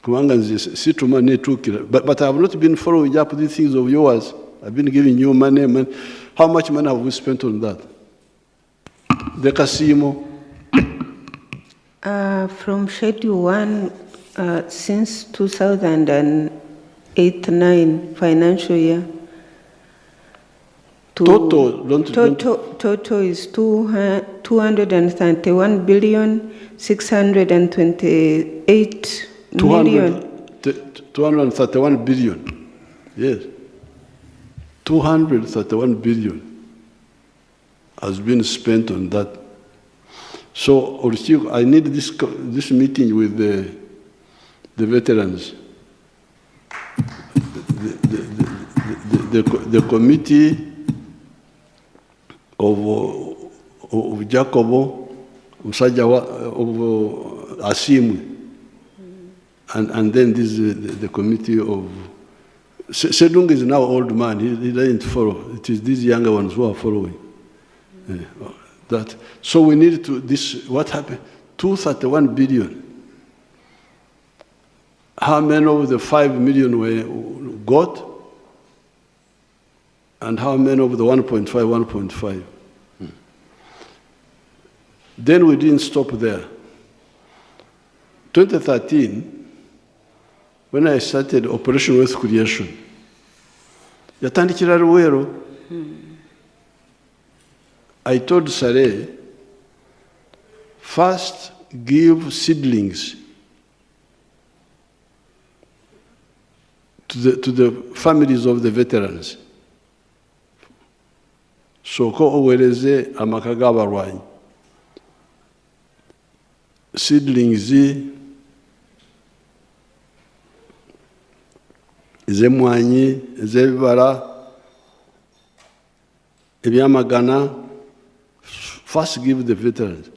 Kubanga nze situma netuukira. But I have not been following up these things of yours. I've been giving you money, money. How much money have we spent on that? The casino. From Schedule 1, since 2008-9 financial year. Total, don't- Total is 231 billion, 628 million. 231 billion. Yes. 231 billion has been spent on that. So, Olukiiko, I need this meeting with the veterans. The committee of Jacobo, Musajja of Asiimwe, and then this is the committee of Sedung is now old man, he doesn't follow. It is these younger ones who are following. That. So we need to, this, what happened? 231 billion. How many of the 5 million were got? And how many of the 1.5, 1.5? Then we didn't stop there. 2013, when I started Operation Wealth Creation, yatandikira Luweero. I told Saleh, first give seedlings to the families of the veterans. Sooka oweereze amaka g'abalwanyi. Seedlings ez'emmwanyi, ez'ebibala, ebyamagana, first give the veterans.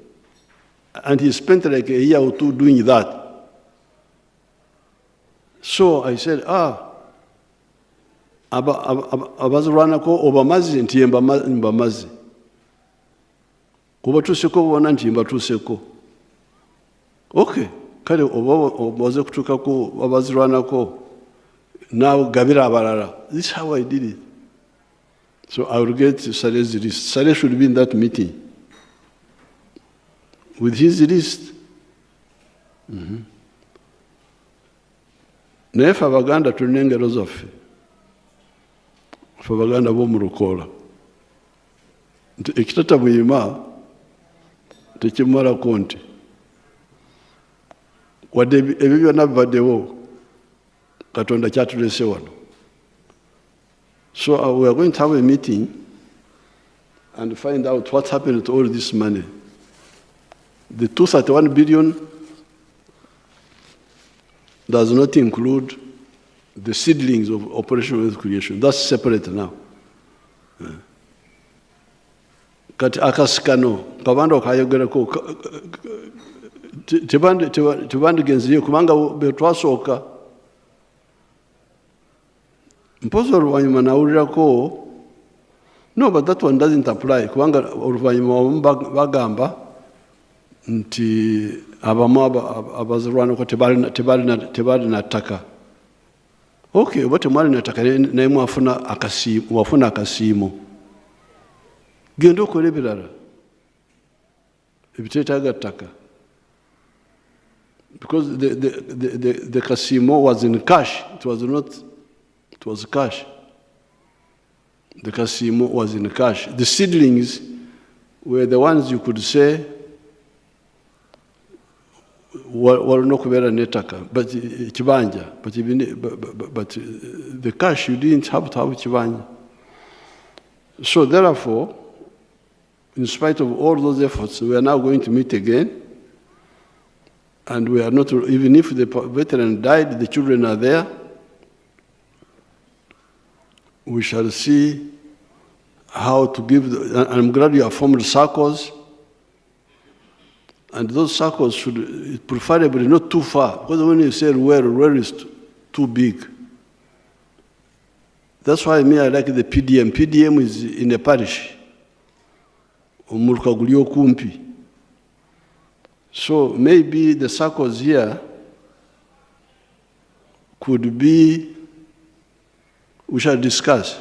And he spent like a year or two doing that. So I said, abazirwanako obamaze nti mbamaze. Obatuuseko bona nti mbatuuseko. Okay, kale oba omaze kutuukako abazirwanako, now gabira abalala. This is how I did it. So I will get Saleh's list. Saleh should be in that meeting. With his list. Naye ffe Abaganda tulina engero zaffe. Ffe Abaganda b'omu lukoola. Nti ekitata buyima tekimumalako nti. Wadde ebyo byonna bibaddewo, Katonda kyatulese wano. So we are going to have a meeting and find out what happened to all this money. The 231 billion does not include the seedlings of Operation Wealth Creation. That's separate now. Kati akasikano kabanda okayogerako tebandigenzeyo kubanga be twasooka. Mpozi oluvannyuma nawulirako, no, but that one doesn't apply kubanga oluvannyuma abamu bagamba nti abamu abazirwanako tebalina ttaka. Okay, oba temwalina ttaka naye mwafuna akasiimo. Genda okole ebirala ebiteetaaga ttaka. Because the kasiimo was in cash, it was not, it was cash. The kasiimo was in cash. The seedlings were the ones you could say walina okubeera n'ettaka, but kibanja, but even, but the cash you didn't have to have kibanja. So therefore, in spite of all those efforts, we are now going to meet again. And we are not, even if the veteran died, the children are there. We shall see how to give, the, and I'm glad you have formed circles. And those circles should, preferably not too far, because when you say where, where is too big. That's why me, I like the PDM. PDM is in a parish. Omuluka guli okumpi. So maybe the circles here Could be, we shall discuss,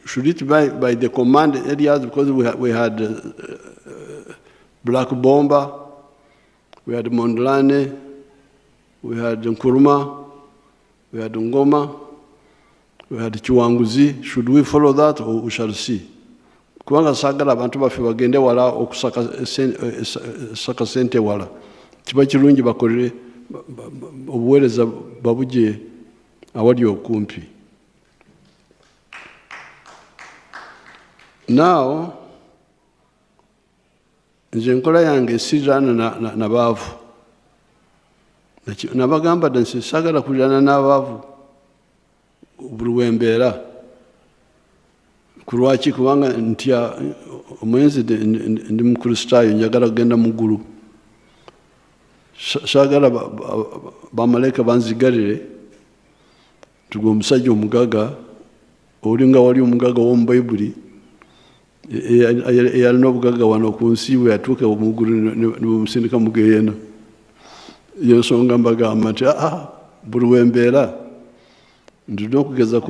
should it by the command areas, because we had Black Bomber, we had Mondlane, we had Nkrumah, we had Ngoma, we had Kiwanguzi. Should we follow that or we shall see? Kubanga saagala abantu baffe bagende wala okusaka saka sente wala. Kiba kirungi bakolere obuweereza babugye awali okumpi. Now, nze enkola yange siriraana na baavu. Nabagamba dda nti saagala kuliraana n'abaavu buli wembeera. Ku lwaki? Kubanga ntya omwenzi, ndi mukristaayo, njagala kugenda mu ggulu. Saagala bamalayika banzigalire tugwe omusajja omugaga olinga wali omugaga w'omu Bayibuli eyalina obugaga wano ku nsi, bwe yatuuka mu ggulu ne bamusindika mu geyeena. Yensonga mbagamba nti buli wembeera ndina okugeza.